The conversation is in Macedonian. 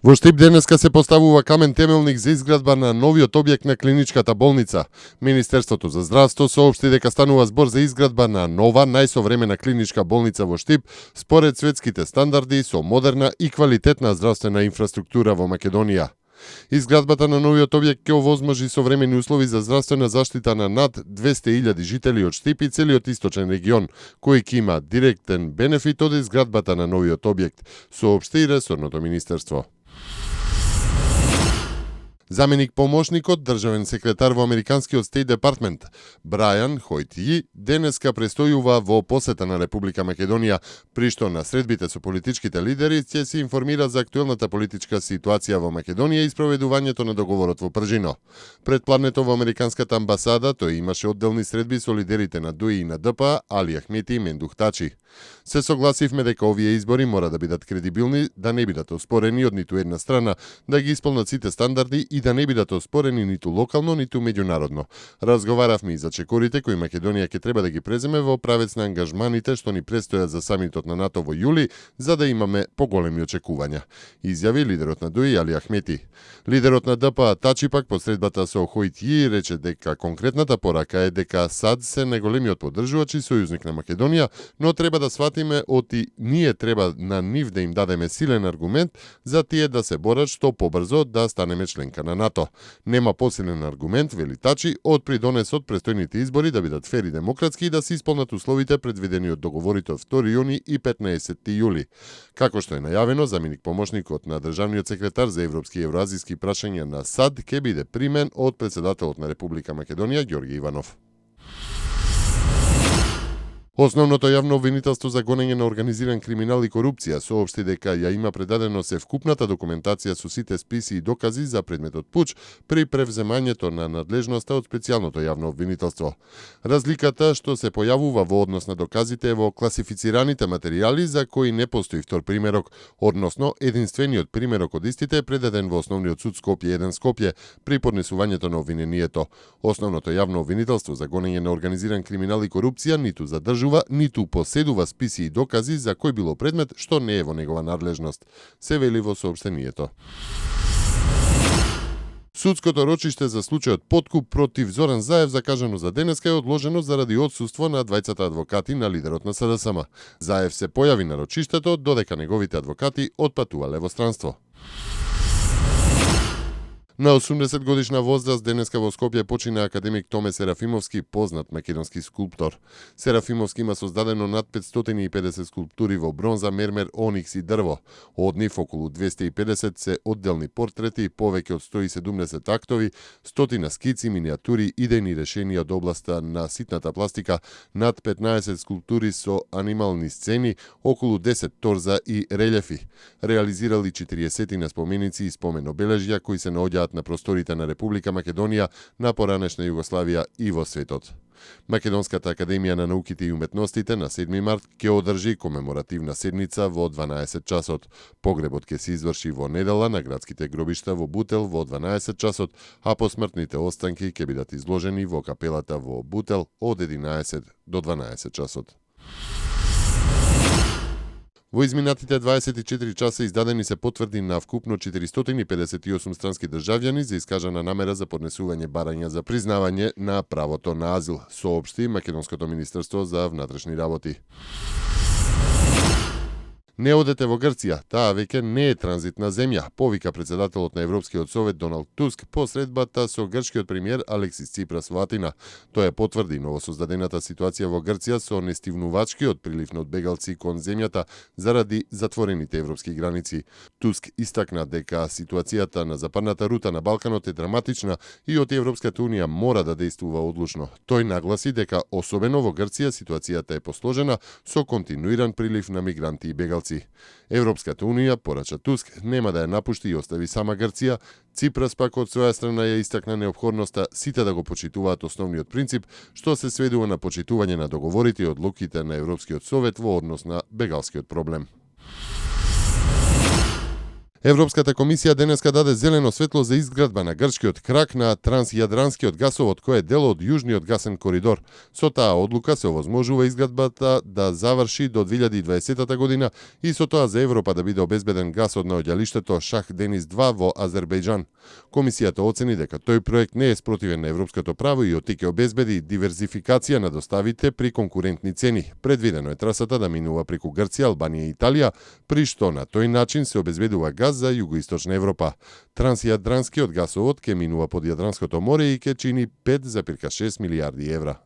Во Штип денеска се поставува камен темелник за изградба на новиот објект на клиничката болница. Министерството за здравство соопшти дека станува збор за изградба на нова, најсовремена клиничка болница во Штип, според светските стандарди со модерна и квалитетна здравствена инфраструктура во Македонија. Изградбата на новиот објект ќе овозможи современи услови за здравствена заштита на над 200.000 жители од Штип и целиот источен регион, кој ќе има директен бенефит од изградбата на новиот објект, соопшти и ресорното министерство. Заменик помошникот, државен секретар во Американскиот Стейт Департмент, Брајан Хојтји, денеска престојува во посета на Република Македонија, при што на средбите со политичките лидери ќе се информира за актуелната политичка ситуација во Македонија и спроведувањето на договорот во Пржино. Пред пладнето во Американската амбасада тој имаше одделни средби со лидерите на ДУИ и на ДП, Али Ахмети и Мендух Тачи. Се согласивме дека овие избори мора да бидат кредибилни, да не бидат оспорени од ниту една страна, да ги исполнат сите стандарди и да не бидат оспорени ниту локално, ниту меѓународно. Разговаравме и за чекорите кои Македонија ќе треба да ги преземе во правец на ангажманите што ни престојат за самитот на НАТО во јули, за да имаме поголеми очекувања, изјави лидерот на ДУИ Али Ахмети. Лидерот на ДП Тачи пак посредбата со Хојтји рече дека конкретната порака е дека САД се најголемиот поддржувач и сојузник на Македонија, но треба да сватиме оти ние треба на нив да им дадеме силен аргумент за тие да се борат што побрзо да станеме членка на НАТО. Нема посилен аргумент, вели Тачи, од придонесот престојните избори да бидат фер и демократски и да се исполнат условите предвидени од договорите од 2 јуни и 15 јули. Како што е најавено, заменик помошникот на државниот секретар за европски и евроазиски прашања на САД ќе биде примен од председателот на Република Македонија Ѓорѓе Иванов. Основното јавно обвинителство за гонење на организиран криминал и корупција соопшти дека ја има предадено севкупната документација со сите списи и докази за предметот пуч при превземањето на надлежноста од специјалното јавно обвинителство. Разликата што се појавува во однос на доказите е во класифицираните материјали за кои не постои втор примерок, односно единствениот примерок од истите е предаден во Основниот суд Скопје 1 Скопје при поднесувањето на обвинението. Основното јавно обвинителство за гонење на организиран криминал и корупција ниту задржува ниту поседува списи и докази за кој било предмет што не е во негова надлежност, се вели во соопштението. Судското рочиште за случајот подкуп против Зоран Заев закажано за денеска е одложено заради отсуство на двајцата адвокати на лидерот на СДСМ. Заев се појави на рочиштето додека неговите адвокати отпатувале во странство. На 80 годишна возраст денеска во Скопје почина академик Томе Серафимовски, познат македонски скулптор. Серафимовски има создадено над 550 скулптури во бронза, мермер, оникс и дрво. Од нив околу 250 се одделни портрети, повеќе од 170 актови, стотина скици, миниатури, идејни решенија од областа на ситната пластика, над 15 скулптури со анимални сцени, околу 10 торза и релјефи. Реализирали 40 на споменици и спомен обележја кои се наоѓаат на просторите на Република Македонија, на поранешна Југославија и во светот. Македонската академија на науките и уметностите на 7 март ќе одржи комеморативна седница во 12 часот. Погребот ќе се изврши во недела на градските гробишта во Бутел во 12 часот, а посмртните останки ќе бидат изложени во капелата во Бутел од 11 до 12 часот. Во изминатите 24 часа издадени се потврди на вкупно 458 странски државјани за искажана намера за поднесување барања за признавање на правото на азил, соопшти Македонското министерство за внатрешни работи. Не одете во Грција, таа веќе не е транзитна земја, повика председателот на Европскиот совет Доналд Туск по средбата со грчкиот премиер Алексис Ципрас во Атина. Тој потврди новосоздадената ситуација во Грција со нестивнувачкиот прилив на бегалци кон земјата заради затворените европски граници. Туск истакна дека ситуацијата на западната рута на Балканот е драматична и од Европската унија мора да действува одлучно. Тој нагласи дека особено во Грција ситуацијата е посложена со континуиран прилив на мигранти и бегалци. Европската унија, порача Туск, нема да ја напушти и остави сама Грција. Ципрас пак од своја страна ја истакна неопходноста сите да го почитуваат основниот принцип, што се сведува на почитување на договорите и одлуките на Европскиот совет во однос на бегалскиот проблем. Европската комисија денеска даде зелено светло за изградба на грчкиот крак на трансјадранскиот гасовод кој е дел од јужниот гасен коридор. Со таа одлука се овозможува изградбата да заврши до 2020 година и со тоа за Европа да биде обезбеден газ од наоѓалиштето Шах Денис 2 во Азербејџан. Комисијата оцени дека тој проект не е спротивен на европското право и оти ќе обезбеди диверзификација на доставите при конкурентни цени. Предвидено е трасата да минува преку Грција, Албанија и Италија, при што на тој начин се обезбедува газ за југоисточна Европа. Трансјадранскиот гасовод ќе минува под Јадранското море и ќе чини 5,6 милијарди евра.